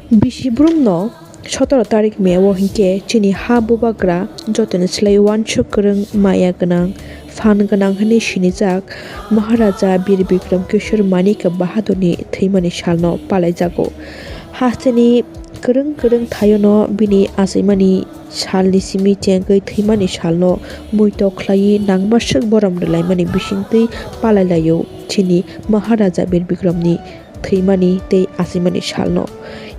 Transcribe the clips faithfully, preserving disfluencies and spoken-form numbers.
Bisi brumno sotoro tarik May o hinkhe chini ha bubagra jotoni slai uansuk kwrwng maya gwnang, phan gwnang hwnwi sinijak Maharaja Bir Bikram Kishore Manik Bahadurni thwimani salno palaijago. Hasteni kwrwng kwrwng thaiono bini achaimani salni simi chengwi thwimani salno muitok khlaiwi nangma swk borom rwlaimani bisingtwi palailaio chini Maharaja Bir Bikramni thwimani tei achaimani salno.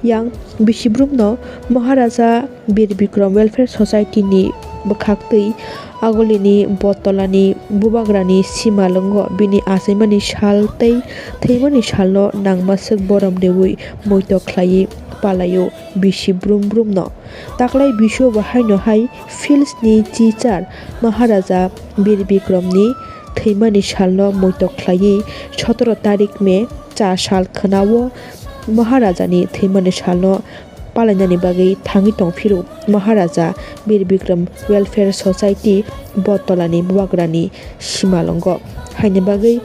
Yang bisi brumno Maharaja Bir Bikram Welfare Society ni bwkhaktwi Agulini Botolani bubagrani simalwngo bini achaimani sal tei thwimani salno nangma swk borom rwui muitok khlaiwi palaio bisi brum brumno. Taklai bisio bo haino hai Fields ni chichar Maharaja Bir Bikramni thwimani salno muitok khlaiwi sotoro tarik May cha sal khwnao Maharajani thwimani salno palainani bagwi thangwi tong phiro Maharaja Bir Bikram Welfare Society Botolani bubagrani simalwngo. Haini bagwi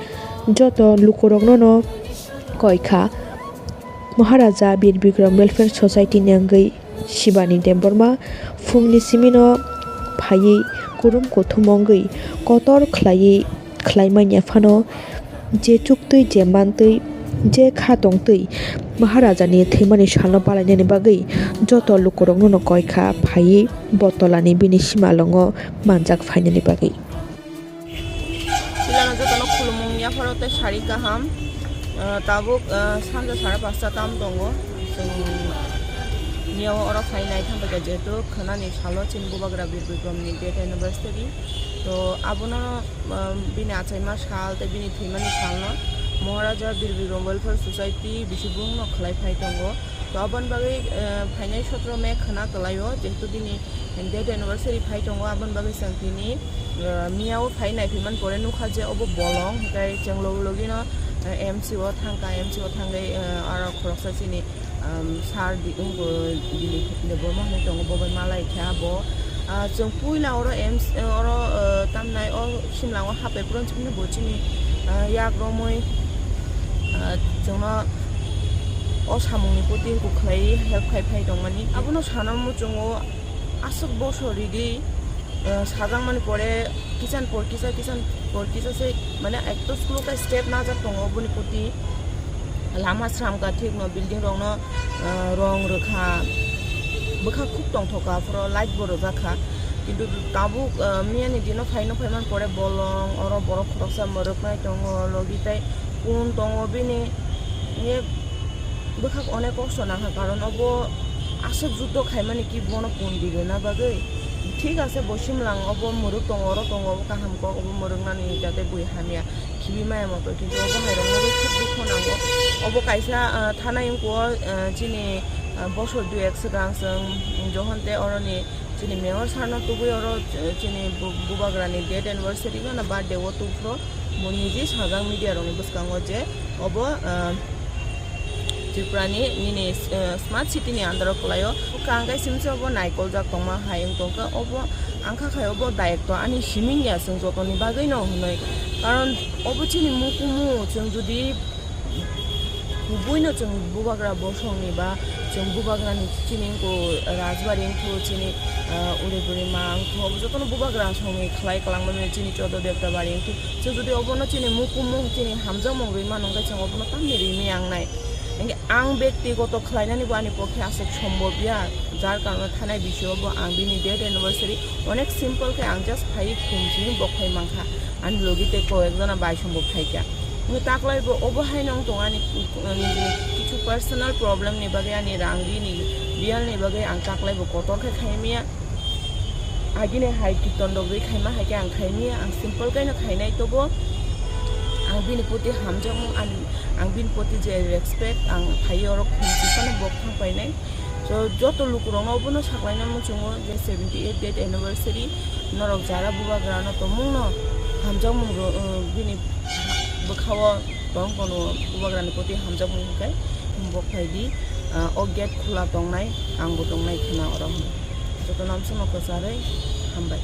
joto lukurokno no koi kha Maharaja Bir Bikram Welfare Society ni wngwi Shivani Debbarma phungni simino phaiwi kurum kuthum wngwi kotor khlaiwi khlaimanya phano je chuktwi je mantwi je kha tongtwi Maharajani thwimani salno palainani bagwi joto lukurokno no koi kha phaiwi Botolani bini simalwngo manjak phainani bagwi. Chilano jotono khulumung yapharo tei sari kaham. Ah, tabuk, ah, sanja sara pasta tam tongo. Chwng miyao oro phai naithang bai kha, jehetu khwnani salo chini bubagra Bir Bikramni death anniversary. To abono, ah, bini achaima sal tei bini thwimani salno Maharaja Bir Bikram Welfare Society bisi bumungno khlai phai tongo. To aboni bagwi, eh, phainai sotro May khwna kwlaio, jehetu bini death anniversary phai tongo, aboni bagwi chwng tini, eh, miyao phai naiphi man pore nukha je obo bolong, hinkhe chwng logi logino, eh, M C o thangkha, M C o thangwi, eh, aro khoroksa chini, um, sir di-, wngkha Dilip Debbarma hinwi tongo, bo bai malai kha bo. Ah, chwng puila oro M C, oro, eh, tamnai o Simla o hapai phuru chini bo chini, ah, yak romwi, ah, chwngno o samungni poti kok khlaiwi help khai phai tongmani. Abono sana muchungo aswk bosor ridi, ah, sajakmani pore kisan por kisa, kisan por kisa se, mane, ekto school o khe step najak tongo boni poti. Lama sram kha thik no, building rok no, ah, rong rwkha, bwkha khuk tongthok kha, aphuru light bo rwjak kha, kintu tabuk, ah, miyani dino phaino phaiman pore bolong, oro borok khoroksa mwrwknai tongo, logi tei kun tongo bini, ye bwkhak onek kosto nangkha, karon obo aswk juddo khaimani ki bono kun di rwna bagwi, thik ase bo simlang obo mwrwk tongo, oro tongo, obo kaham kok, obo mwrwknani jate bui hamya. Khibi maya moto, kintu obo hai rok no thik dukho nango. Obo kaisa, ah, thana ingkho, ah, chini, ah, bosor dui ek swkang chwng, mm, johon tei oroni chini mayor sir no tubui oro, eh, chini bu-, bubagra ni death anniversary no, na birthday o tubphro bo niji sajak media rok ni bwskango je obo, ah, Tripura ni nini, eh, smart city ni under o kwlai o. Bwkha ang khe simi se obo naikol jak tongma hai wng tong khe obo ang kha khai obo direct to ani siming ya chwng joto ni bagwi no hwnwi. Karon obo chini mukumu chwng jodi kubui no chwng bubagra bosong ni ba chwng bubagra ni chini wngkho Rajbari wngkho chini, eh, Uri Buri ma wngkho obo joto no bubagra song ni khlai kwlang mani chini Chodo Debta bari wngkho. Chwng jodi obono chini mukumu chini hamjakmung rwi mano hwnkhe chwng obono tamni rimi ang nai. Hwnkhe ang bektigoto khlainani bo ani pokhe aswk sombhob ya, jar karone thanai bisingo bo ang bini death anniversary onek simple khe ang just phaiwi khum simi bok phai mankha, ani logi tei koyek jona bai sombo phaikha. Hwnkhe taklai bo obo haino wng tongo ani, ani kichu personal problem ni bagwi ani rang rini bial ni bagwi ang taklai bo kotor khe khaimya. Agini hai kiton rok rwi khaima hai khe ang khaimya, ang simple khe no khainai, tobo ang bini poti hamjakmung, ang, ang bini poti je respect ang phaiwi oro khum sisano bok thang painai. So, joto lukurokno obono saklaina muchungo je seventy eight death anniversary norok jara bubagra no tongmungno hamjakmung rw-, uh, bini bwkhao tong kono bubagrani poti hamjakmung hwnkhe bok phaidi, uh, o gate khula tongnai, angbo tongnai khwna oro hwnwi. Joto namsongno kwcharwi hambai.